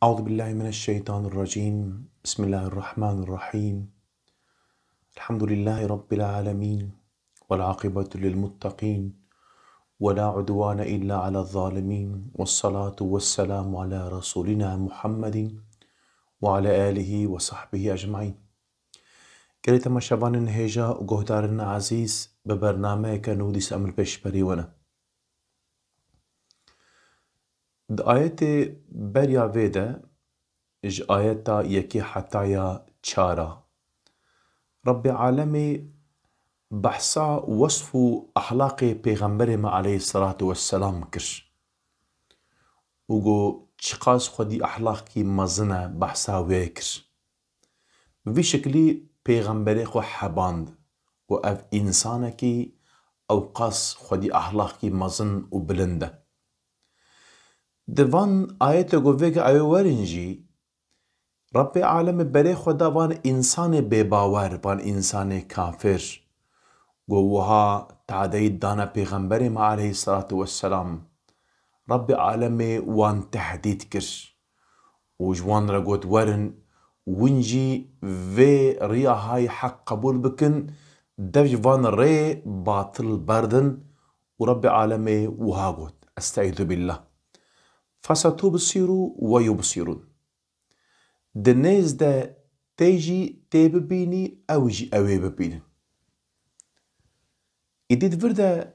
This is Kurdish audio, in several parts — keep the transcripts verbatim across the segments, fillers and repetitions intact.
أعوذ بالله من الشيطان الرجيم. بسم الله الرحمن الرحيم. الحمد لله رب العالمين. والعاقبة للمتقين. ولا عدوان إلا على الظالمين. والصلاة والسلام على رسولنا محمد وعلى آله وصحبه أجمعين. Gelê temaşevanên hêja û guhdarên ezîz, bi bernameyeke nû dîsa em li pêşberî we ne. Di ayetê beriya vê de, ji ayeta yekê heta ya çar a, Rebbê Alemê behsa wesf û ehlaqê Pêxemberê me aleyhisselatu vesselam kir û got, çiqas xwedî ehlaqkî mezin e, behsa wê kir. Bi vî şeklî Pêxemberê xwe heband û ev însanekî ewqas xwedî ehlaqkî mezin û bilind e. Di van ayetê ku vêga ew ê werin jî, Rebbê Alemê berê xwe da van însanê bêbawer, van însanê kafir. Got, wiha tadeyî dane Pêxemberê me aleyhisselatu vesselam. Rebbê Alemê wan tehdîd kir û ji wan re got, werin, win jî vê riya hay heq qebûl bikin, dev ji van rê batil berdin û Rebbê Alemê wiha got, Estaizu billah. Fesetubsiru ve yubsirun. Di nêz de tê jî tê bibînî, ew jî ew ê bibînin. Îdî di vir de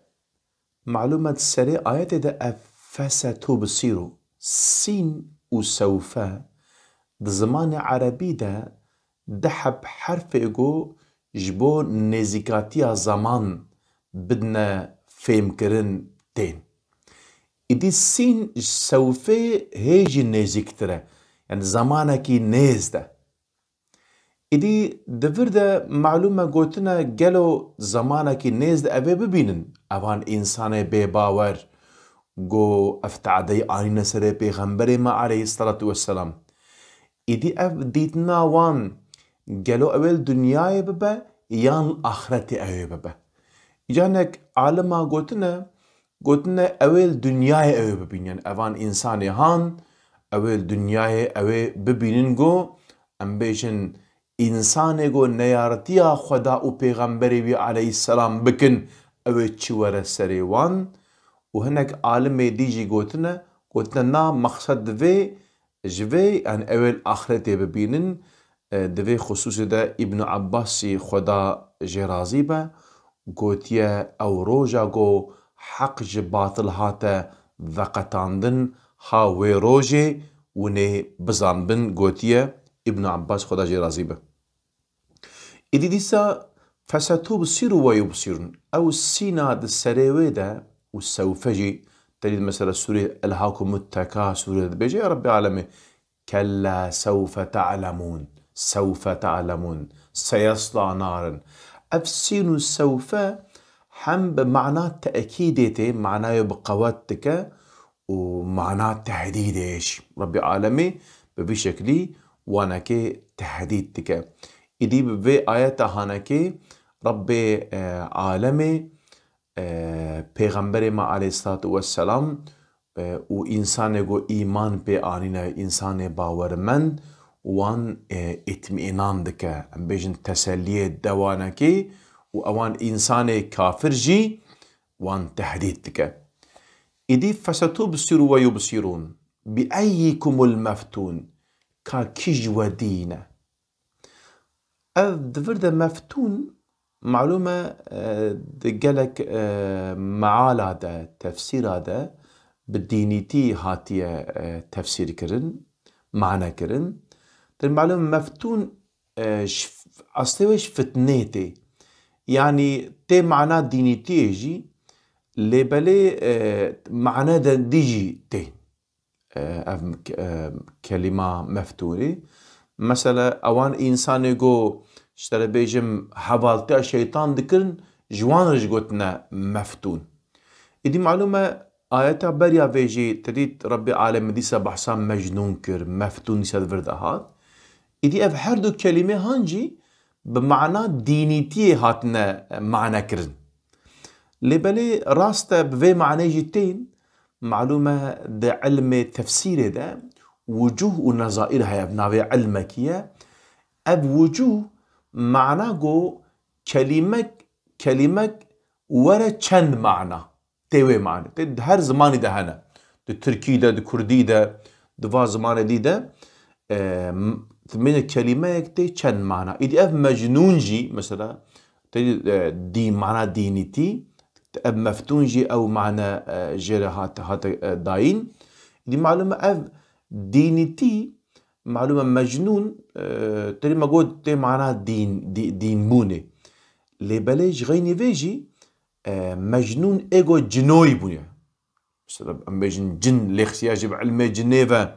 malûm e di serê ayetê de ev fesetubsiru, sîn û sewfe di zimanê erebî de di heb herfê ku ji bo nêzîkatiya zeman bidine fêmkirin tên. Îdî sîn ji sewfê hê jî nêzîktir e. Yani zemanekî nêz de. Îdî di vir de malûm e gotine gelo zemanekî nêz de ev ê bibînin. Evan însanê bêbawer ku ev tadeyî anîne serê Pêxemberê me aleyhisselatu vesselam. Îdî ev dîtina wan gelo ew ê li dinyayê bibe yan li axretê ew ê bibe. Îcanek alima gotine, gotine ew ê li dinyayê ew ê bibînin. Evan însanê han, ew ê li dinyayê ew ê bibînin ku em bêjin însanê ku neyaritiya Xweda û Pêxemberê wî aleyhisselam bikin, ew ê çi were serê wan. Û hinek alimê dî jî gotine, gotine na mexsed divê ji vê, yani ew ê li axretê bibînin. E, di vê xisûsê de Îbn Abbasî Xweda jê razî be, gotiye, ew roja ku heq ji batil hate veqetandin, ha wê rojê winê bizanbin, gotiye Îbn Abbas Xweda jê razî be. Îdî dîsa fesetubsiru ve yubsirun. Ew sîna di serê wê de û sewfe jî, te dît mesela sûrê Elhakumut Tekasûr de dibêje, ya Rebbê Alemê, kella sewfe ta'lemûn, sewfe ta'lemûn, seyesla narin. Ev sîn û sewfe hem bi mana te'kîdê tê, manayê bi qewet dike û mana tehdîdê jî. Rebbê Alemê bi vî şeklî wanekê tehdîd dike. Îdî bi vê ayeta hanekê Rebbê, e, Alemê, e, Pêxemberê me aleyhisselatu vesselam, e, û însanê ku îman pê anîne, însanê bawermend, wan, e, îtmînan dike. Em bêjin teselliyê de wanekê û ewan însanê kafir jî wan tehdîd dike. Îdî fesetubsiru ve yubsirûn. Bi eyyikumul meftûn. Ka kî ji we dî ne? Ev di vir de meftûn, malûm e, e, di gelek, e, meala de, tefsîra de bi dînîtî hatiye, e, tefsîr kirin, mane kirin. Dir malûm meftûn, e, ji f-, eslê wê ji fitnê tê. Yanî tê mana dînîtiyê jî, lê belê, e, mane de dî jî tê. E, ev, e, kelîma meftûnê. Mesela, ewan însanê go, ji te re bêjim, hevaltiya şeytan dikirin, ji wan re jî gotine meftûn. Îdî malûm e, ayeta beriya vê jî te dît Rebbê Alemê dîsa behsa Mecnûn kir, meftûn dîsa di vir de hat. Îdî ev her du kelîmê han jî bi mana dînîtiyê hatine mane kirin. Lê belê rast e bi vê manê jî tên, malûm e di ilmê tefsîrê de wucuh û nezaîr heye, ev navê ilmekî ye. Ev wucuh mana go kelimek, kelimek were çend mana. Tê wê mane. Tê di her zimanî de hene. Di tirkî de, di kurdî de, di va zimanê dî de, e, m-, dimêne kelîmeyek tê çend mana. Îdî ev mecnûn jî, mesela, tê, e, dî, mana dînîtî, ev meftûn jî ew mane, e, jê re hat-, hate, e, dayîn. Îdî malûm e ev dînîtî, malûm e mecnûn, e, terî me got tê mana dîn, dî-, dînbûnê. Lê belê ji xeynî vê jî, e, mecnûn ê go cinoyî bûye. Mesela em bêjin cin, lêxsiya jî bi ilmê cinê ve,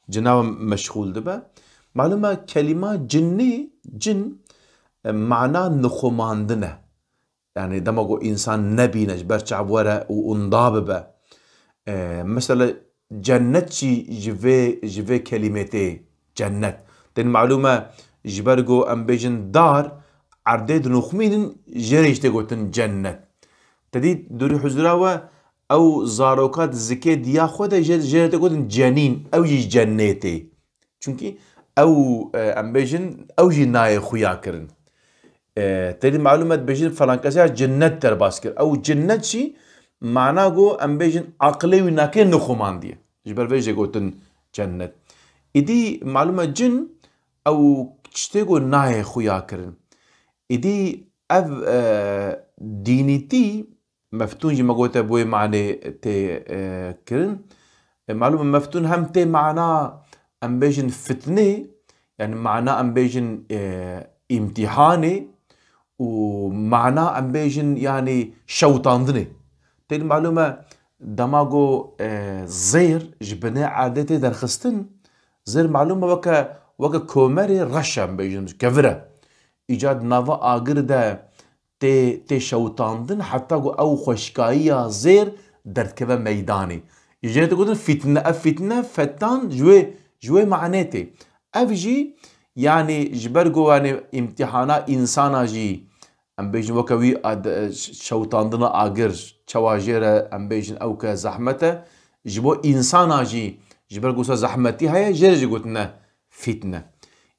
cina ve meşxûl dibe. Malûm e kelîma cinnî, cin, e, mana nixumandin e. Yani dema ku însan nebîne, ji ber çav were û unda bibe. E, mesela cennet jî ji vê, ji vê kelîmê tê cennet. Tên malûm e, ji ber ku em bêjin dar, erdê dinixumînin, jê re jî tê gotin cennet. Te dî dûrî huzura we, ew zaroka di zikê diya xwe de jê, jê re tê gotin cenîn, ew jî cennetê. Çunkî ew, e, em bêjin, ew jî nayê xuya kirin. E, te dî malûm e, dibêjin falan kesê ya cinnet derbas kir. Ew cinnet jî mana ku em bêjin aqilê wî nake nixumandiye. Ji ber vê jê gotin cennet. Îdî malûm e cin ew tiştê ku nayê xuya kirin. Îdî ev, e, dînîtî meftûn jî me gote bi wê manê tê, e, kirin. E, malûm e meftûn hem tê mana em bêjin fitnê, yani mana em bêjin, e, îmtîhanê û mana em bêjin yani şewitandinê. Tê malûm e dema ku, e, zêr ji binê erdê tê derxistin, zêr malûm e weke, weke komerê reş e em bêjin, kevir e. Îca di nava agir de tê, tê şewitandin, heta ku ew xweşkayiya zêr derdikeve meydanê. Jê digotin fîtne, ev fîtne, fetan, ji wê, ji wê manê tê. Ev jî, yanî ji ber ku, yanî îmtîhana însana jî, em bêjin weke wî ad-, şewitandina agir, çawa jê re, em bêjin ew ke zehmet e, ji bo însana jî, ji ber ku wisa zehmetî heye, jê re jî gotine fîtne.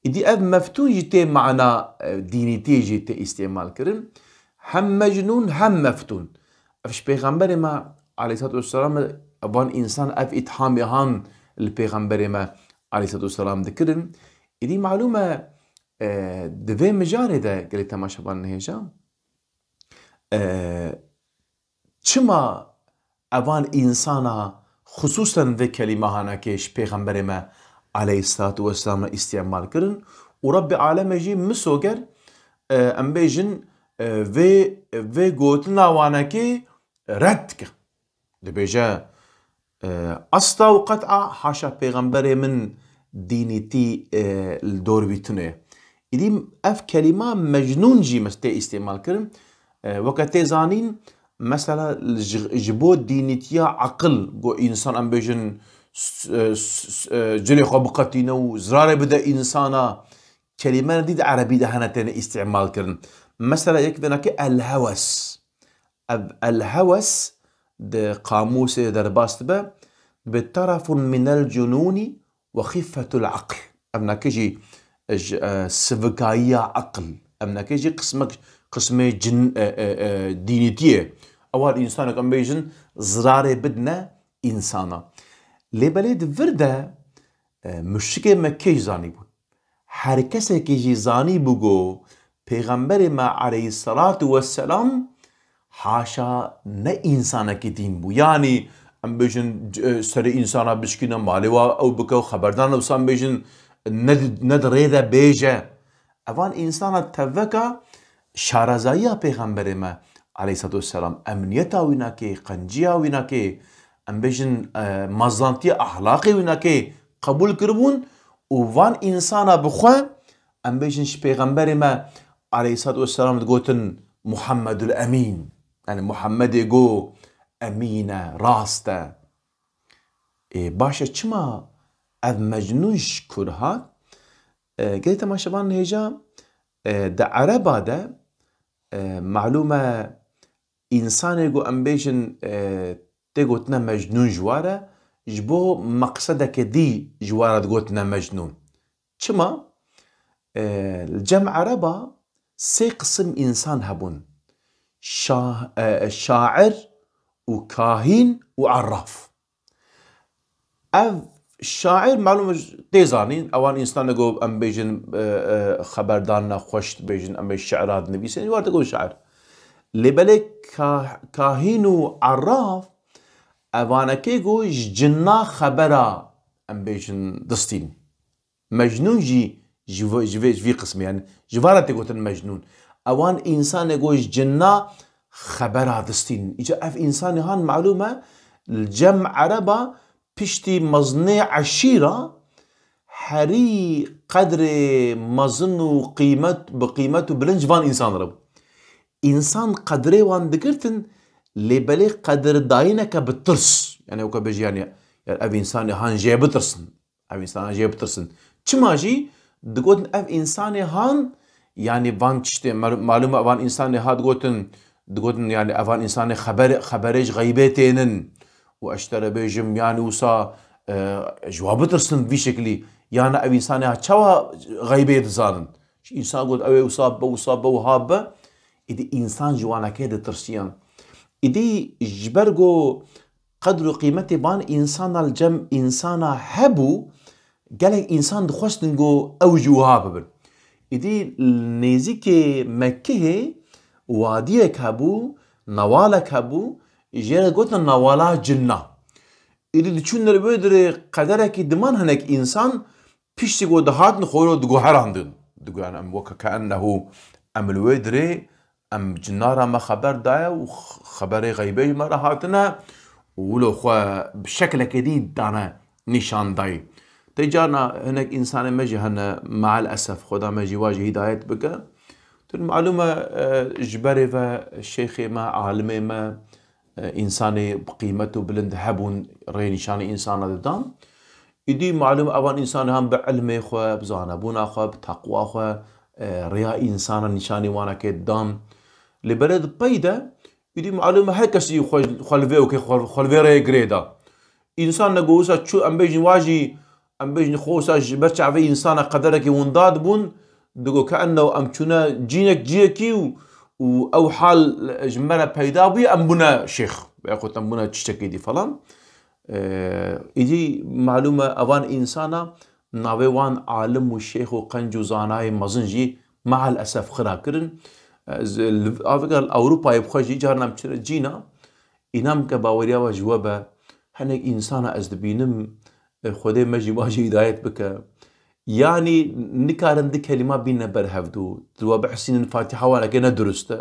Îdî ev meftûn jî tê mana, e, dînîtiyê jî tê îstêmal kirin. Hem mecnûn hem meftûn. Ev ji pêxemberê me aleyhissalatu vesselam, van însan ev îthamê han li pêxemberê me aleyhissalatu vesselam dikirin. Îdî malûm e, e, di vê mijarê de gelê temaşevan nihêja, e, çima evan însana xisûsen vê kelîma hanekê ji pêxemberê me aleyhissalatu vesselam re îstîmal kirin û Rebbê alemê jî misoger, e, em bêjin, e, vê, vê gotina wanekê red dike. Dibêje, e, asla û qet'a haşa pêxemberê min dînîtî, e, li dor wî tune. Îdî ev kelîma mecnûn jî mes-, tê îstîmal kirin. E, weke tê zanîn, mesela ji, ji bo dînîtiya aqil, go însan em bêjin s-, e, s-, s-, e, cilê xwe biqetîne û zirarê bide însana, kelîmeyên dî di erebî de hene têne îstîmal kirin. Mesela yek venakê el-hewes. Ev el-hewes di qamûsê de derbas dibe, bi tarafun minel cunûnî ve xîfetul aql. Ev nake jî, e, ji, e, sivikayiya aqil. Ev nake jî qismek, qismê cin, e, e, e, dînîtiyê. Ew hal însanek em bêjin zirarê bidine însana. Lê belê di vir de, e, muşrikê Mekkê jî zanîbûn. Her kesekî jî zanîbû ku Pêxemberê me aleyhisselatu vesselam haşa ne însanekî dîn bû. Yanî em bêjin, e, serê însana bişkîne, malê wa ew bike û xeberdan wisa em bêjin, ne di, ne di rê de bêje. Evan însana teveka şarezayiya Pêxemberê me aleyhisselatu vesselam, emniyeta wî nake, qenciya wî nake, em bêjin, e, mezantiya ahlaqê wî nake, qebûl kiribûn û van însana bi xwe, em bêjin, ji Pêxemberê me aleyhisselatu vesselam digotin Muhammedul Emîn. Yani Muhammedê go emîn e, rast e. Ê, baş e, çima ev mecnûn ji kur hat? E, gelê temaşevan hêja, e, di ereba de, e, malûm e, însanê ku em bêjin, e, tê gotine mecnûn ji wa re, ji bo meqsedeke dî ji we re digotine Mecnûn. Çima? E, li cem Ereba sê qisim însan hebûn. Şa-, e, şair û kahîn û erraf. Ev şair, malûm e, tê zanîn, ewan însanê ku em bêjin, e, e, xeberdan ne xweş dibêjin, em ê şi'ra dinivîsin, ê warte ku şair. Lê belê ka-, kahîn û erraf, evanekê ku ji cinna xebera, em bêjin, distîn. Mecnûn jî ji vê, ji vê, ji vî qismê, yani ji van re tê gotin Mecnûn. Ewan însanê ku ji cinna xebera distîn. Îca ev însanê han malûm e, li cem Ereba piştî mezinê eşîra herî qedrê mezin û qîmet, bi qîmet û bilind ji van însan re bû. Însan qedrê wan digirtin, lê belê qedirdayîneke bi tirs. Yani weke bêjî, yani, yani ev însanê han jê bitirsin. Ev însanan jê bitirsin. Çima jî digotin ev însanê han, yani van tiştê, mer-, malûm e van însanê ha digotin, digotin yani evan însanê xeber-, xeberê ji xeybê tênin. Û ez ji te re bêjim, yani wisa, e, ji wa bitirsin vî şeklî. Yani ev însanê ha çawa xeybê dizanin? Ji însan got ew ê wisa be, wisa be, wiha be. Îdî însan ji wanekê ditirsiyan. Îdî ji ber ku qedr û qîmetê van însana li cem însana hebû, gelek însan dixwestin ku ew jî wiha bibin. Îdî li nêzîkê Mekkehê wadiyek hebû, newalek hebû, jê re gotin newala cinna. Îdî diçûn li wê dirê qederekî diman hinek însan piştî ku dihatin xwe diguherandin. Digoyan em weke ke ennehu em li wê dirê em cinara me xeber daye û x-, xeberê xeybê ji me re hatine û wilo xwe bi şeklekê dî dane nîşan dayî. Tê carna hinek însanê me jî hene, meal esef, Xweda me jî wa jî hîdayet bike. Tu malûm e, e, ji berê ve şêxê me, alimê me, e, însanê bi qîmet û bilind hebûn, rê nîşanî însana didan. Îdî malûm evan însanê han bi ilmê xwe, bi zanebûna xwe, bi teqwa xwe, e, rêya însana nîşanî wanekê didan. Lê berê di pey de, îdî malûm e her kesî xwe, xwe li vê okê, xwe, xwe li vê rêyê girê da. Însan ne go wisa çû, em bêjin wa jî, em bêjin xwe wisa ji ber çavê însana qederekî winda dibûn, digo ke ennew em çûne cînek ciyekî û, û ew hal ji me re peyda bûye, em bûne şêx. Veya xwe em bûne tiştekî dî falan. Ee, îdî malûm e, evan însana navê wan alim û şêx û qenc û zanayê mezin jî meal esef xira kirin. Ez li, avika li Ewropayê bi xwe jî carna em çire cîna, înan bike baweriya we ji we be, hinek însana ez dibînim, e, Xwedê me jî wa jî hîdayet bike. Yanî nikarin di kelîma bîne ber hevdû. Di we bihsînin Fatiha waneke ne durust e.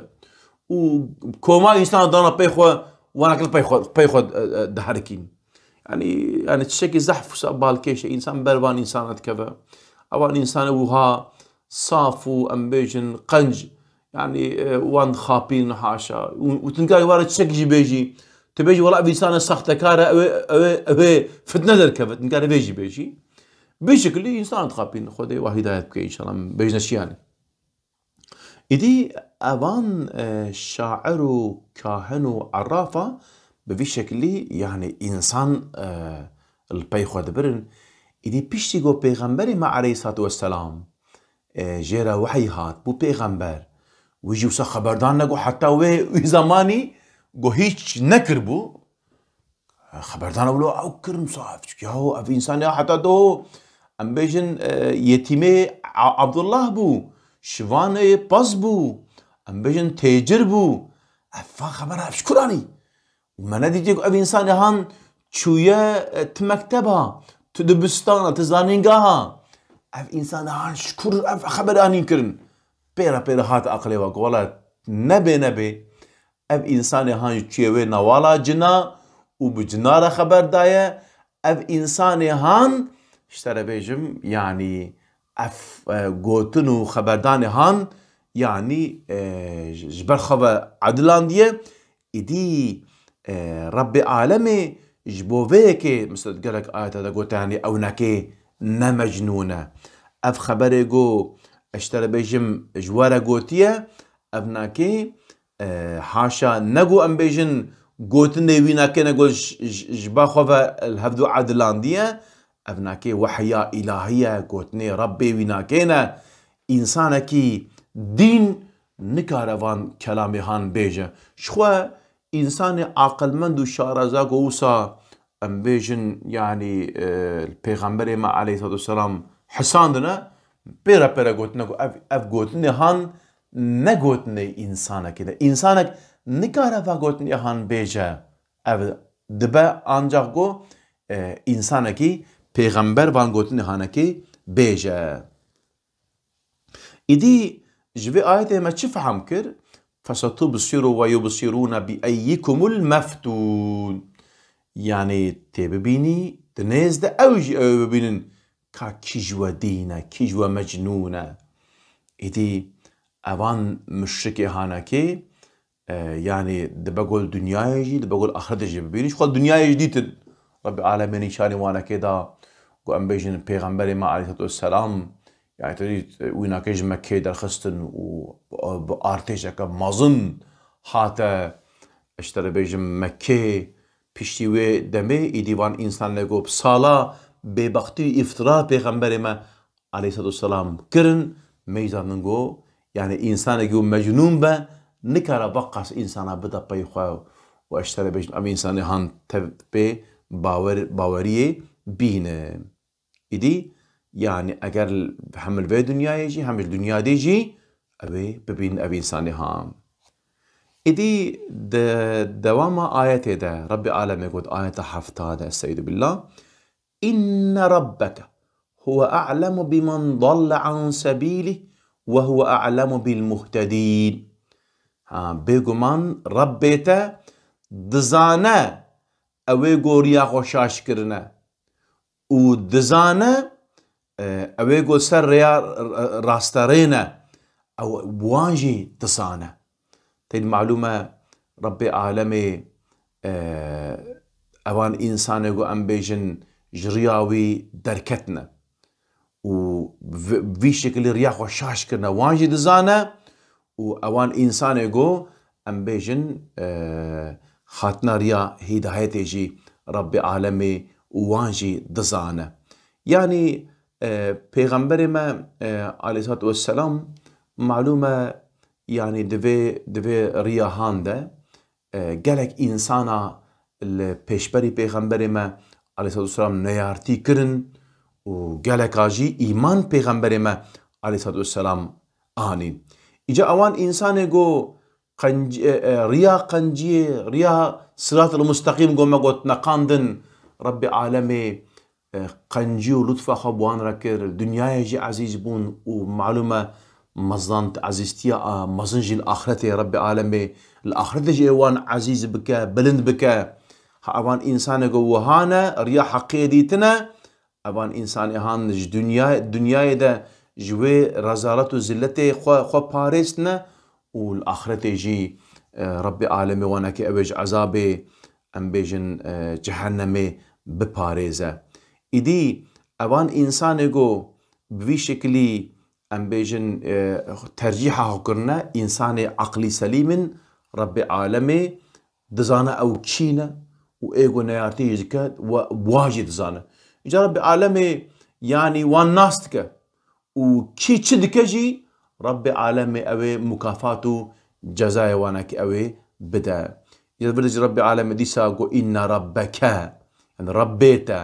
Û koma însan dana pey xwe, waneke li pey xwe, pey xwe, e, e, diherikîn. Yanî, yanî tiştekî zehf wisa balkêş e. Însan ber van însana dikeve. Evan însanê wiha saf û em bêjin qenc, yanî, e, wan dixapîn haşa. Û, û tu nikarî were tiştekî jî bêjî. Tu bêjî wela ev însana sextekar e, ew ê, ew ê, ew ê fitne derkeve. Tu nikarî vê jî bêjî. Bi şekilî însan dixapîn. Xwedê wa hîdayet bike înşallah. Bêjne çi yanî. Îdî evan, e, şair û kahin û errafa bi vî şekilî, yanî însan, e, li pey xwe dibirin. Îdî piştî ku pêxemberê me aleyhissalatu vesselam, e, jê re wehy hat, bû pêxember, wî jî wisa xeberdan ne ku heta wê, wî zemanî ku hîç nekiribû, Xeberdan wilo ew kirin saf. Çikî yaho ev însan ya heta do, em bêjin, e, yetîmê A-, Abdullah bû, şivanê pez bû, em bêjin têcir bû. Ev van xebera ev ji kur anî? Û me nedîtiye ku ev însanê han çûye, e, ti mekteba, ti dibistana, ti zanîngaha. Ev însanê han ji kur ev xeber anîn kirin? Pêre pêre hat aqilê we ku wela nebê nebê. Ev însanê han jî çûye wê newala cina û bi cina re xeber daye. Ev însanê han, ji te re bêjim, yanî ev, e, gotin û xeberdanê han, yanî, e, ji ber xwe ve edilandiye. Îdî, e, Rebbê alemê ji bo vê yekê, misal gelek ayeta de gote, yanî ewnekê ne mecnûn e. Ev xeberê go, ez ji te re bêjim, ji we re gotiye, ev nakê, e, haşa ne ku em bêjin gotinê wî nakêne got ji, ji, ji ba xwe ve li hevdu edilandiye, ev nakê wehya îlahî ye, gotinê Rebbê wî nakêne. Însanekî dîn nikare van kelamê han bêje. Ji xwe însanê aqilmend û şareza ku wisa em bêjin, yanî, e, Pêxemberê me aleyhissalatu vesselam hisandine, pêre pêre gotine ku ev, ev gotinê han ne gotinê însanekê ne. Însanek nikare va gotinê han bêje. Ev dibe ancak ku, e, însanekî pêxember van gotinê hanekê bêje. Îdî ji vê ayetê me çi fehm kir? Fesetubsiru ve yubsirûne bi eyyikumul meftûn. Yanî tê bibînî, di nêz de ew jî ew ê bibînin ka kî ji we dîn e, kî ji we mecnûn e. Îdî evan muşrikê hanekê, e, yanî dibe gol dinyayê jî, dibe gol axretê jî bibînî. Ji xwe dinyayê jî dîtin. Rebbê alemê nîşanî wanekê da, ku em bêjin Pêxemberê me aleyhissalatu vesselam, yanî tu dît, e, wînakê ji Mekkeyê derxistin û bi, bi artêşeke mezin hate, ji te re bêjim, Mekkeyê. Piştî wê demê îdî van însanê ku bi sala bêbextî û îftira Pêxemberê me aleyhissalatu vesselam kirin, meyzandin ku, yanî însanekî ku mecnûn be, nikare veqas însana bide pey xwe û ji te re bêjin, ev însanê han tev pê bawer, baweriyê bîne. Îdî, yanî eger hem li vê dinyayê jî, hem ji dinya dê jî, ew ê bibîn ev însanê han. Îdî di dewama ayetê de Rebbê alemê got, ayeta hefta de, Estaizu billah, "Inne rabbeke huve a'lemu bimen dalle an sebîlih ve huve a'lemu bil muhtedîn." Ha, bêguman Rebbê te dizane ew ê ku riya xwe şaş kirine û dizane, e, ew ê ku ser rêya r-, r-, rasterê ne, ew wan jî dizane. Tên malûm e, Rebbê alemê, e, ewan însanê ku em bêjin ji riya wî derketine û vi-, vî şekilî riya xwe şaş kirine, wan jî dizane û ewan însanê ku em bêjin, e, hatina riya hîdayetê jî Rebbê alemê û wan jî dizane. Yanî, e, Pêxemberê me, e, aleyhissalatu vesselam, malûm e, yanî di vê, di vê riya han de, e, gelek însana li pêşberî Pêxemberê me aleyhissalatu vesselam neyartî kirin û geleka jî îman Pêxemberê me aleyhissalatu vesselam anîn. Îca ewan însanê ku qenc-, e, e, riya qenciyê, riya Siratil Musteqîm ku me got neqandin, Rebbê alemê, e, qencî û lutfa xwe bi wan re kir, dinyayê jî ezîz bûn û malûm e mezin, ezîztiya, a, mezin jî li axretê Rebbê alemê, li axretê jî ê wan ezîz bike, bilind bike. Ha, evan însanê ku wiha ne, riya heqiyê dîtine, evan însanê han ji dinya-, dinyayê de ji wê rezalet û zilletê xwe, xwe parêstine û li axretê jî, e, Rebbê alemê wanekê ew ê ji ezabê, em bêjin, e, cehennemê biparêze. Îdî evan însanê ku bi vî şekilî, em bêjin, e, tercîha xwe kirine, însanê eqlî selîm in, Rebbê alemê dizane ew kî ne û ê ku neyartî jî dike, we, wa jî dizane. Îca Rebbê alemê, yanî wan nas dike û kî çi dike jî, Rebbê alemê ew ê mukafat û cezayê wanekî ew ê bide. Îca vir de jî Rebbê alemê dîsa got, "Inne rabbeke", yanî Rebbê te,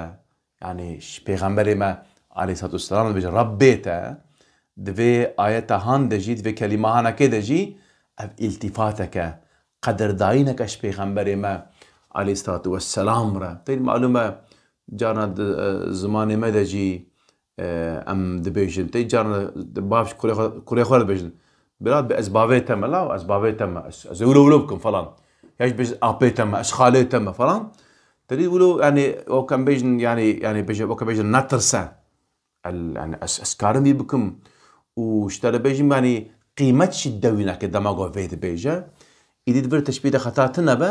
yanî ji Pêxemberê me aleyhissalatu vesselam dibêje, "Rebbê te", di vê ayeta han de jî, di vê kelîma hanekê de jî ev îltîfateke, qedirdayîneke ji Pêxemberê me aleyhissalatu vesselam re. Tê malûm e, carna di, e, zimanê me de jî, e, em dibêjin. Tê carna di bav ji kurê xwe, kurê xwe re dibêjin. Bira bi ez bavê te me la, ez bavê te me, ez, ez ê wilo wilo bikim falan. Ya jî dibêjin apê te me, ez xalê te me falan. Terî wilo, yanî, wek em bêjin, yanî, yanî bêje, wek em bêjin netirse. El, yanî ez, ez karim vî bikim û ji te re bêjim, yanî qîmet jî dewîneke dema ku vê dibêje. Îdî di vir teşbîh de xeta tune be,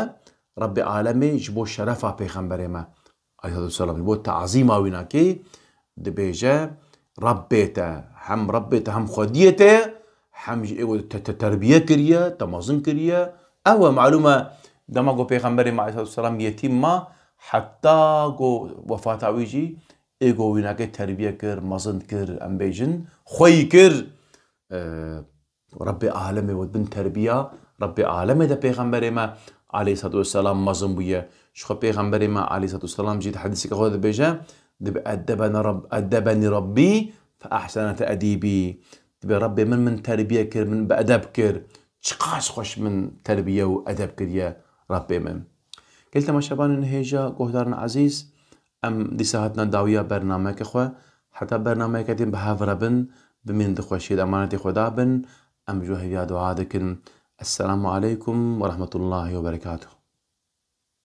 Rebbê alemê ji bo şerefa Pêxemberê me aleyhissalatu vesselam, ji bo tazîma wînakê dibêje, Rebbê te, hem Rebbê te, hem xwediyê te, hem jî ê ku te, te terbiye kiriye, te mezin kiriye. Ew e, malûm e, Dema ku Pêxemberê me aleyhissalatu vesselam yetîm ma, heta ku wefata wî jî ê ku wî nake terbiye kir, mezin kir, em bêjin, xweyî kir. E, Rebbê alemê we bin terbiya, Rebbê alemê de Pêxemberê me aleyhissalatu vesselam mezin bûye. Ji xwe Pêxemberê me aleyhissalatu vesselam jî di hedîseke xwe de dibêje, dibe eddebene Rab-, eddebenî Rabbî fe ehsene te'dîbî. Dibe Rebbê min, min terbiye kir, min bi edeb kir. Çiqas xweş min terbiye û edeb kiriye Rebbê min. Gel temaşevanên hêja guhdarên ezîz, em dîsa hatina dawiya bernameyeke xwe. Heta bernameyeke din bi hev re bin, bimînin di xweşiyê de emanetê Xweda bin. Em ji we hêviya dua dikin. Esselamu aleykum ve rahmetullahi ve berekatuh.